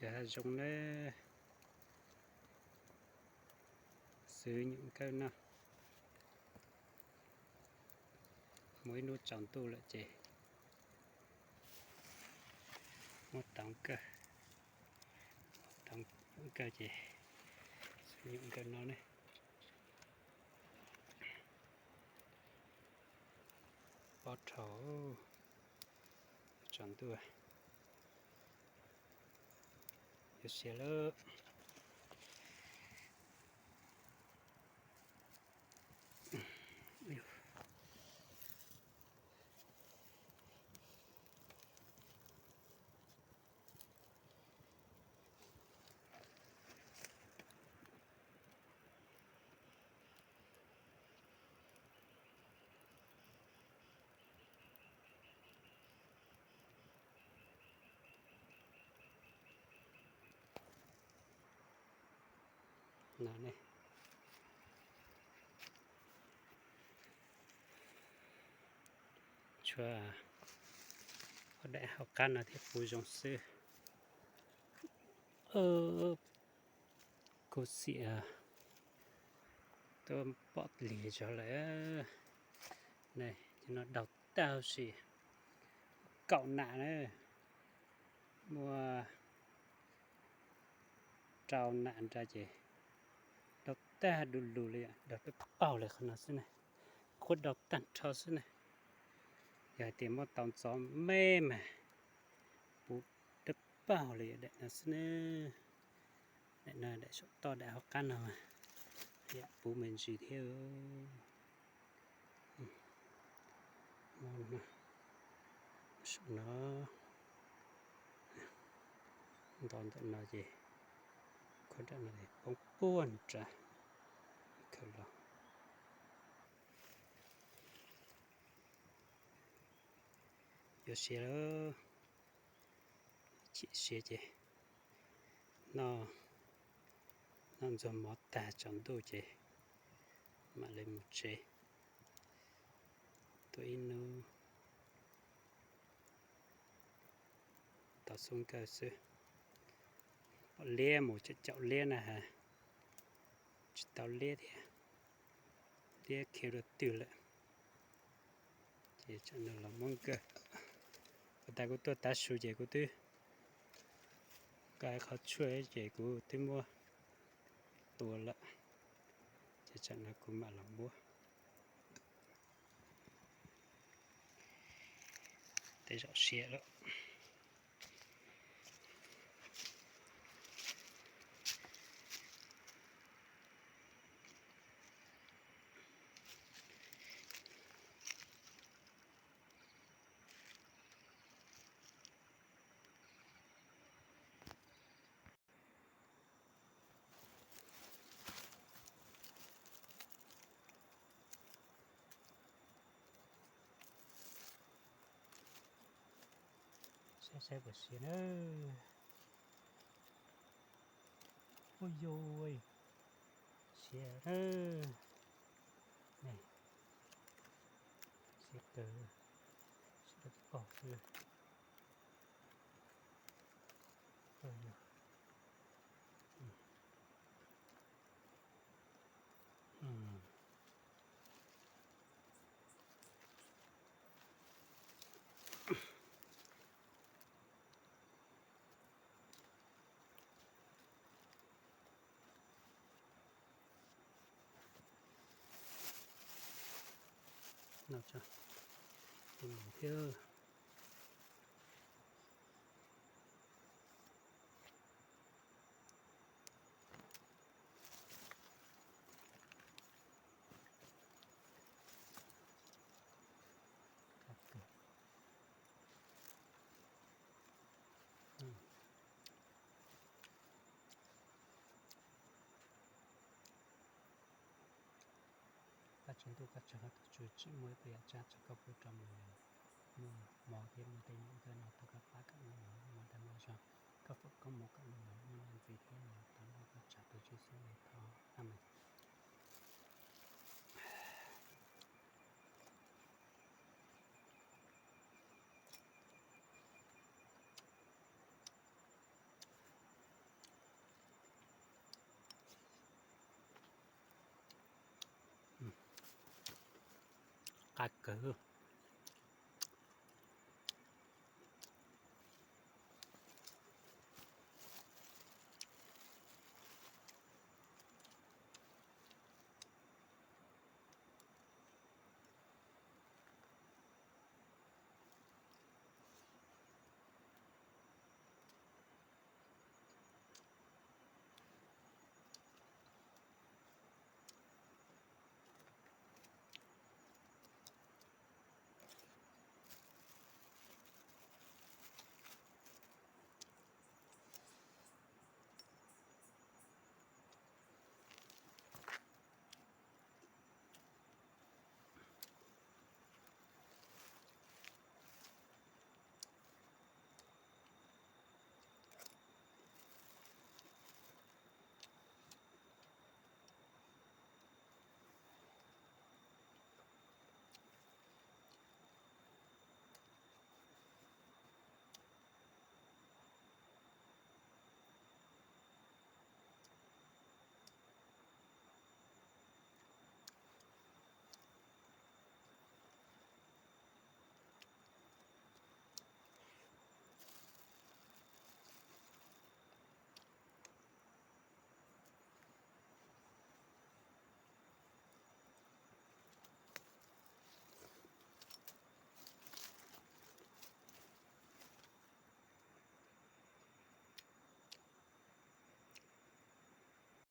Hav zoov na, xwb nyuam nkawj no. Muaj ib hnub tsaus ntuj lawm ces muab tau kawg, tau kawg ces xwb nyuam nkawj no ne. Pob rhau, tsaus ntuj, yuav siav lawm. No ne, tshuav ob daim hauv qab no thiab puv zoo xwb. Khuv xim tuaj pom lig zog lawm. Cov no daug tag huv si, kaum nam na, muaj rau nam nrad ces daug tag du lug li, daug dawb paug li qhov no xwb na, qhuav daug tag nrho xwb na. Yog hais tias muab tau ntxov me mas puv dawb paug li daim no xwb na. Daim no daim saum toj daim hauv qab no mas yam puv me ntsis thiab. Saum no, nto ntawm no ces khuav nram no poob puag nrad, khaws los. Yuav siav lawm, chim siav ces noj ntxuag mov tag tsaus ntuj ces mam li mus tsev. Tuaj ib hnub tau xub nkawj xwb. Pom liab mus caum caum liab na has, tsis tau liab thiab, liab khiav dua twg lawm. Ces tsam no los muab nkawj. Ua tas kuv tuaj tav su ces kuv twb nqa qhov tshuaj ces kuv twb muab tua lawm, ces tsam no kuv mam los muab. Tej zaum siav lawm. Saib saib puas siav na. Ua yus, siav na. Siav kawg, siav dawb paug xwb. No tso, mus thiab. Paj tsaus ntuj koj tsaug, tus tswv tsim muaj ib puas yam tsab tso koj pub rau mus muaj mov thiab muaj tej nyuam nkauj no tau koj pab kom muaj mov dag no zog, koj foom koob mus kom muaj mov muaj noj ntxiv thiab no. Tau koj tsaug, tus tswv xub ntiag thov, amees. qab kawg.